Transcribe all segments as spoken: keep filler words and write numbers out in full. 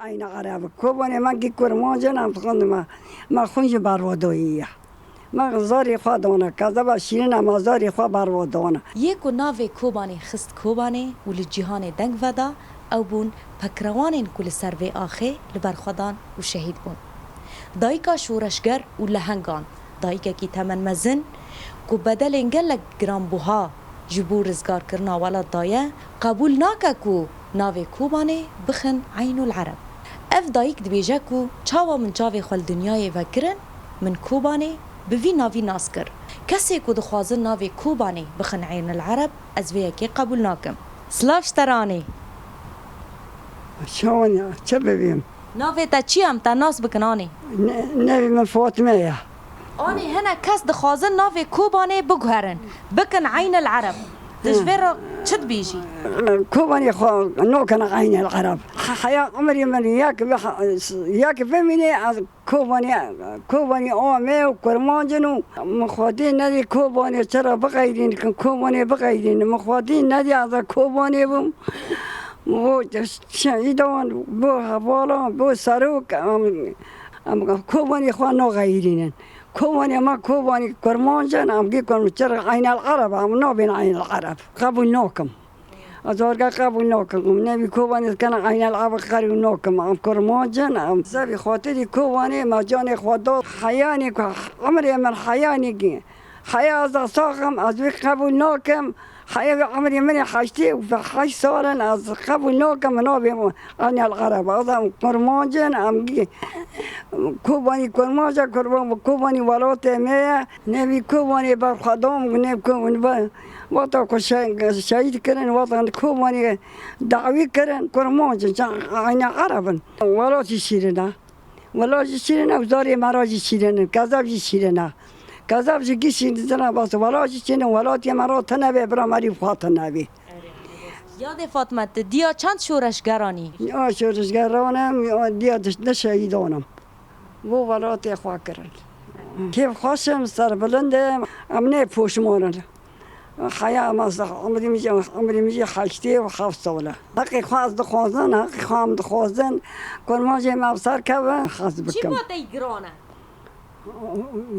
Eyna Ereb, Kobanê me gî kurmancin em dixwendin me, me xwîn ji berwa doyî ye. Me zarê xwe dana, kezeba şîrin e, me zarê xwe berwa dana. Yê ku navê Kobanê xist Kobanê û li cîhanê deng veda, ew bûn pekrewanên ku li ser vê axê li ber xwe dan û şehîd bûn. Dayika şoreşger û lehengan, dayikekî temenmezin ku bedelên gelek giranbuha ji bo rizgarkirina welat daye, qebûl nake ku navê Kobanê bixin Eynul Ereb. Ev dayik dibêje ku çawa min çavê xwe li dinyayê vekirin, min Kobanê bi vî navî nas kir. Kesê ku dixwazin navê Kobanê bixin Eynul Ereb, ez vê yekê qebûl nakim. Silav ji te re anê. Çawan ya, çi bibîm? Navê te çi ye, em te nas bikin anê? Ne-, nevê min Fatime ye. Anê hinek kes dixwazin navê Kobanê biguherin, bikin Eynel Ereb. Tu ji vê re çi dibêjî? Kobanê xwe nokene Eynel Ereb. He-, heya umrê min yek bi-, yek bimîne, ez Kobanê, Kobanê ame û kurmancin û min xwedî nedî Kobanê çi re bixeyrîn, Kobanê bixeyrîn. Min xwedî nedî ez Kobanê bûm. Bo şehîdan, bo hevalan, bo serok, em, em Kobanê xwe naxeyrînin. Kobanê me Kobanê kurmancin, em gî kurm çi re Eynel Ereb, em nabên Eynel Ereb. Qebûl nakim. Ez warga qebûl nakim. Nevî Kobanê dikene Eynel Ereb qebûl nakim. Em kurmancin, em zevî xatirî Kobanê me canê xwe da. Heyanî ku umrê min heyanî gî. Heya ez sax im, ez wî qebûl nakim. Heya wî umrê min ê heştê û heşt sal in, ez qebûl nakim, min nabê Eynel Ereb. Ez em kurmancin, em gî Kobanî kurmanc e, kurban, Kobanî welatê me ye. Nevî Kobanê berxwedam, nev Kobanê be-, wata ku şe-, şehîd kirin, wata Kobanê dawî kirin, kurmancin, can Eynel Ereb in. Welat jî şîrin e. Welat jî şîrin e û zarê me re jî şîrin in. Kezeb jî şîrin e. Kezeb ji gî şîrin zina bas. Welat jî şîrin, welatê me re tune bê, bira me rî xwe tune bê. Yadê Fatme, tu diya çend şoreşgeran î? Ya şoreşgeran im, ya diya diş-, ne şehîdan im. Bo welatê xwe kirin. Kêf xweş im, serbilind im, em nê poşman in. Heya me zeh-, umrê min jî, umrê min jî heştê û heft sal e. Heqê xwe ez dixwazin, heqê xwe em dixwazin. Kurmancê me bi ser kevin, hez bikim. Çi bo te giran e?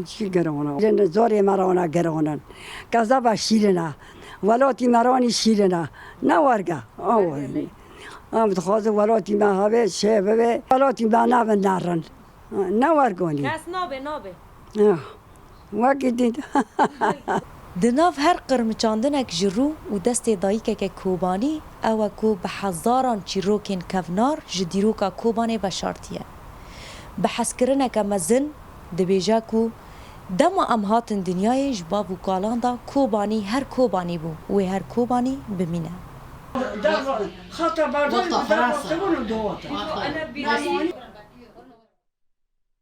Çi giran e? Zarê me rana giran in. Kezeba şîrin e. Welatî me ranî şîrin e. Ne werge. Aw. Em dixwazin welatî me hebe, şê bibe. Welatî me navin nerin. Ne wergonî. Kes nabe, nabe. Ah, wekî dît. Di nav her qirmiçandinek ji rû û destê dayikeke Kobanî, ew e ku bi hezaran çîrokên kevnar ji dîroka Kobanê veşartiye. Bi hezkirineke mezin dibêje ku dema em hatin dinyayê ji bav û kalan de Kobanî her Kobanî bû, wê her Kobanî bimîne. Xata berdin, Wexta bi der xirasa. Wexta bûn û dowata. Wexta.